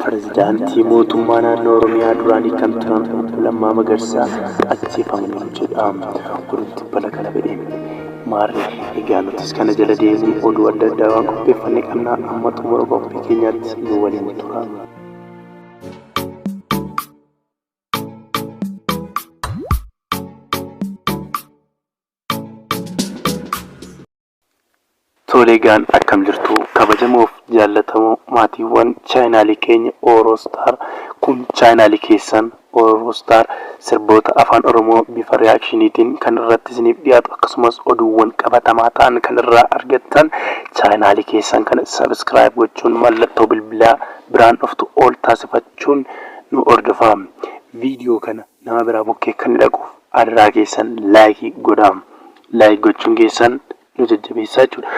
Pirezidaantii mootummaa naannoo Oromiyaa duraanii kan turan Obbo Lammaa Magarsaa ajjeefamaniiru jedha. Oduun tibbana kana ba'e. Maarree egaa nutis kana jala deemuun oduu adda addaa waan qopheeffanne qabna, amma xumura qophii keenyaatti nu waliin tura. Tole egaan akkam jirtu kabajamoof jaallatamoo maatiiwwan chaayinaalii keenya Ooroostaar, kun chaayinaalii keessan Ooroostaar, sirboota afaan Oromoo bifa riyaakshiniitiin kan irratti isiniif dhiyaatu akkasumas oduuwwan qabatamaa ta'an kan irraa argattan chaayinaalii keessan kana sabiskiraayib gochuun mallattoo bilbilaa biraan dhuftu ol taasifachuun nu hordofaa. Viidiyoo kana nama biraa bukkee akka inni dhaquuf adaraa keessan laayikii godhaa. Laayik gochuun keessan nu jajjabeessaa jechuudha.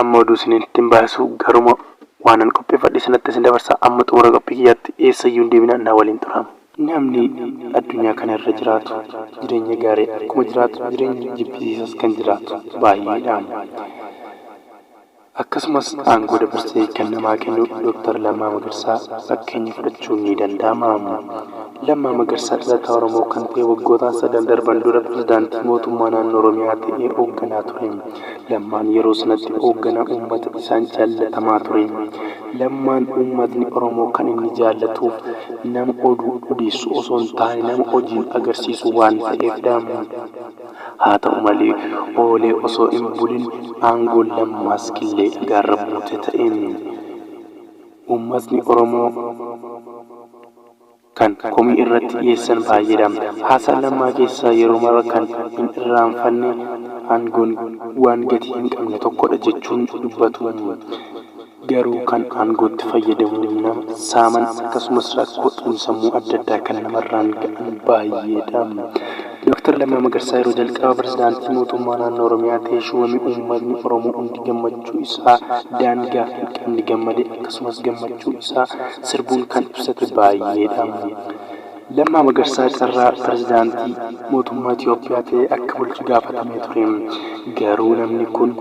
Amma oduu isinitti hin baasu, garuma waanan qopheeffadhe sanatti isin dabarsa. Amma xumura qophii kiyyaatti eessayyuu hin deemina, na waliin turaa. Namni addunyaa kana irra jiraatu jireenya gaarii akkuma jiraatu jireenya jibbisiisas kan jiraatu baay'eedha. Akkasumas aangoo dabarsee kan namaa kennu Dr. Lammaa Magarsaa fakkeenya fudhachuun ni danda'ama. Lammaa Magarsaa dhalataa Oromoo kan ta'e waggootaan sadan darban dura pirezidaantii mootummaa naannoo Oromiyaa ta'ee hoogganaa ture. Lammaan yeroo sanatti hoogganaa uummata isaan jaallatamaa ture. Lammaan uummatni Oromoo kan inni jaallatuuf nama oduu odeessu osoo hin taane nama hojiin agarsiisu waan ta'eefdha. Haa ta'u malee oolee osoo hin bulin aangoon Lammaas killee dhagaarra buute ta'e. Uummatni Oromoo kan komii irratti dhiyeessan baay'eedha. Haasaa Lammaa keessaa yeroo mara kan hin irraanfanne aangoon waan gatii hin qabne tokkodha jechuun dubbatu. Garuu kan aangootti fayyadamuun nama saaman akkasumas rakkoo xiinsammuu adda addaa kan namarraan ga'an baay'eedha. Dr. Lammaa Magarsaa yeroo jalqaba pirezidaantii mootummaa naannoo Oromiyaa ta'ee shuumame uummatni Oromoo hundi gammachuu isaa daangaa hin qabne gammade, akkasumas gammachuu isaa sirbuun kan ibsate baay'eedha. Lammaa Magarsaa carraa pirezidaantii mootummaa Itoophiyaa ta'ee akka bulchu gaafatamee ture. Garuu namni kun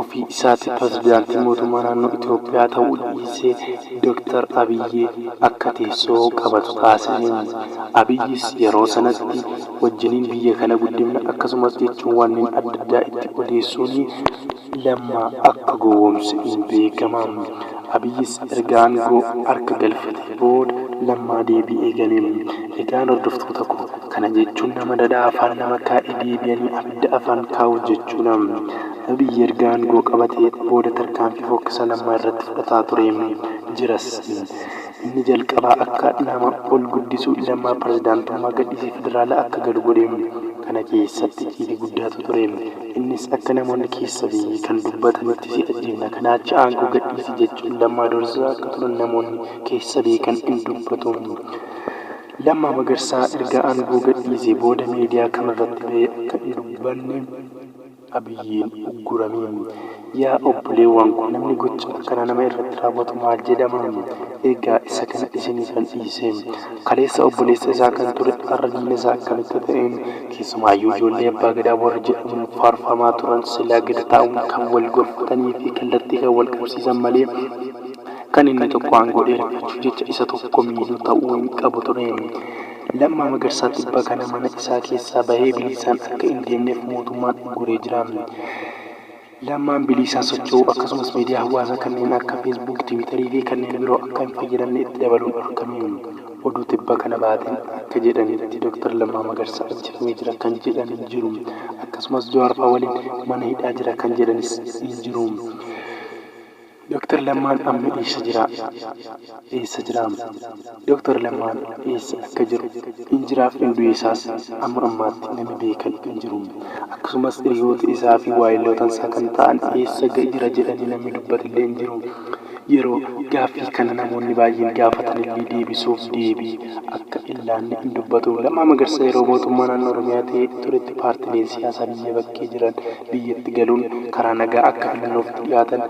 ofii isaatii pirezidaantii mootummaa naannoo Itoophiyaa ta'uu dhiisee Dr. Abiyyi akka teessoo qabatu taasise. Abiyyis yeroo sanatti wajjiniin biyya kana guddifna akkasumas jechuun wanneen adda addaa itti odeessuun Lammaa akka gowwoomse hin beekama. Abiyyis erga aangoo harka galfatee booda Lammaa deebi'ee gale. Egaan hordoftoota koo, kana jechuun nama dhadhaa afaan nama kaa'e deebi'anii abidda afaan kaa'u jechuudha. Abiyyi erga aangoo qabatee booda tarkaanfii fokkisaa Lammaa irratti fudhataa ture, jiras. Inni jalqabaa akka nama ol guddisuu Lammaa pirezidaantummaa gadhiisee federaala akka galu godhe. Kana keessatti icciitii guddaatu ture. Innis akka namoonni keessa beekan dubbatanitti si ajjeefna kanaa achi aangoo gadhiisi jechuun Lammaa doorsisaa akka turan namoonni keessa beekan in dubbatu. Lammaa Magarsaa erga aangoo gadhiisee booda miidiyaa kamirratti bahee akka hin dubbanne Abiyyiin uggurame. Yaa obboleewwan ko, namni gocha akkanaa nama irratti raawwatu maal jedhama? Egaa isa kana isiniifan dhiise. Kaleessa obboleessa isaa kan ture har'a diina isaa akkamitti ta'e? Keessumaayyuu ijoollee abbaa gadaa warri jedhamuun faarfamaa turan silaa gadi taa'uun kan wal gorfatanii fi kallattii kan wal qabsiisan malee kan inni tokko aangoo dheereffachuuf jecha isa tokko miidhu ta'uu hin qabu ture. Lammaa Magarsaa tibba kana mana isaa keessaa bahee bilisaan akka hin deemneef mootummaan ugguree jira. Lammaan biliisaan socho'uu akkasumas miidiyaa hawaasaa kanneen akka Facebook, Tiwiitarii fi kanneen biroo akka hin fayyadamne itti dabaluun dhorkame. Oduu tibba kana baateen akka jedhanitti Dr. Lammaa Magarsaa ajjeefamee jira kan jedhan hin jiru. Akkasumas Jawaar faa waliin mana hidhaa jira kan jedhanis hin jiru. Dr. Lammaan amma eessa jira? Eessa jira? Dr. Lammaan eessa akka jiru, hin jiraaf hin du'e isaas amma ammaatti namni beekan hin jiru. Akkasumas hiriyoota isaa fi waayilootansaa kan ta'an eessa jira jedhanii namni dubbatillee hin jiru. Yeroo gaaffii kana namoonni baay'een gaafatanillee deebisuuf deebii akka hin laanne hin dubbatu. Lammaa Magarsaa yeroo mootummaa naannoo Oromiyaa ta'ee turetti paartileen siyaasaa biyya bakkee jiran biyyatti galuun karaa nagaa akka filannoof dhiyaatan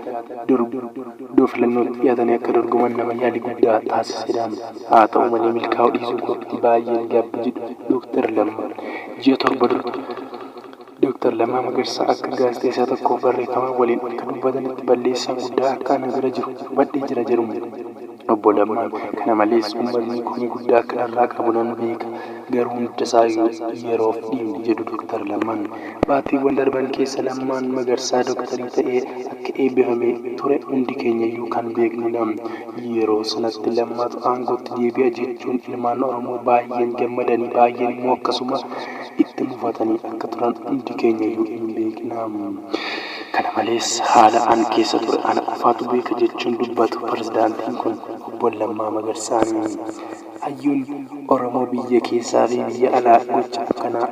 filannootti dhiyaatanii akka dorgoman nama yaalii guddaa taasisedha. Haa ta'u malee milkaa'uu dhiisuu kootti baay'een gaabbe jedhu Dr. Lammaan. Ji'a 7 dura Dr. Lammaa Magarsaa akka gaazexeessaa tokkoof barreeffama waliin akka dubbatanitti balleessaan guddaa akka ana bira jiru hubadhee jira jedhu. Obbo Lammaan. Kana malees uummatni komii guddaa akka narraa qabu nan beeka. Garuu hundasaa yeroof dhiifne jedhu Dr. Lammaan. Baatiiwwan darban keessa Lammaan Magarsaa Dooktarii ta'ee akka eebbifamee ture hundi keenyayyuu kan beeknudha. Yeroo sanatti Lammaatu aangootti deebi'a jechuun ilmaan Oromoo baay'een gammadanii baay'een immoo akkasuma itti mufatanii akka turan hundi keenyayyuu hin beekna. Kana malees haala an keessa ture ana qofaatu beeka jechuun dubbatu pirezidaantiin kun Obbo Lammaa Magarsaan. Hayyuun Oromoo biyya keessaa fi biyya alaa gocha akkanaa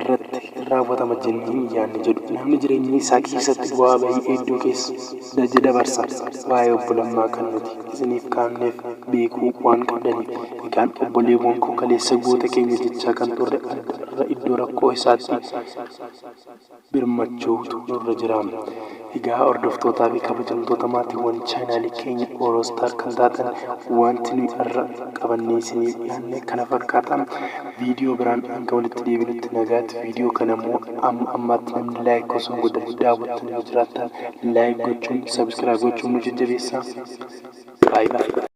irratti raawwatama jennee hin yaadne jedhu. Namni jireenya isaa keessatti bu'aa bahii hedduu keessa dabarsa. Waa'ee Obbo Lammaa kan nuti isiniif kaafneef beekuu waan qabdaniif. Egaan obboleewwan koo kaleessa goota keenya jechaa kan turre irra iddoo rakkoo isaatti birmachuutu nurra jira. Egaa hordoftootaa fi kabajamtoota maatiiwwan chaanaalii keenya Orostar kan taatan, wanti nuyi irra qabannee isiniif dhiyaanne kana fakkaata. Viidiyoo biraan hanga walitti deebinutti nagaatti. Viidiyoo kana immoo amma ammaatti namni like osoo hin godhatin daawwattan yoo jiraattan, like gochuun, subscribe gochuun nu jajjabeessaa. Baay'ee baay'ee.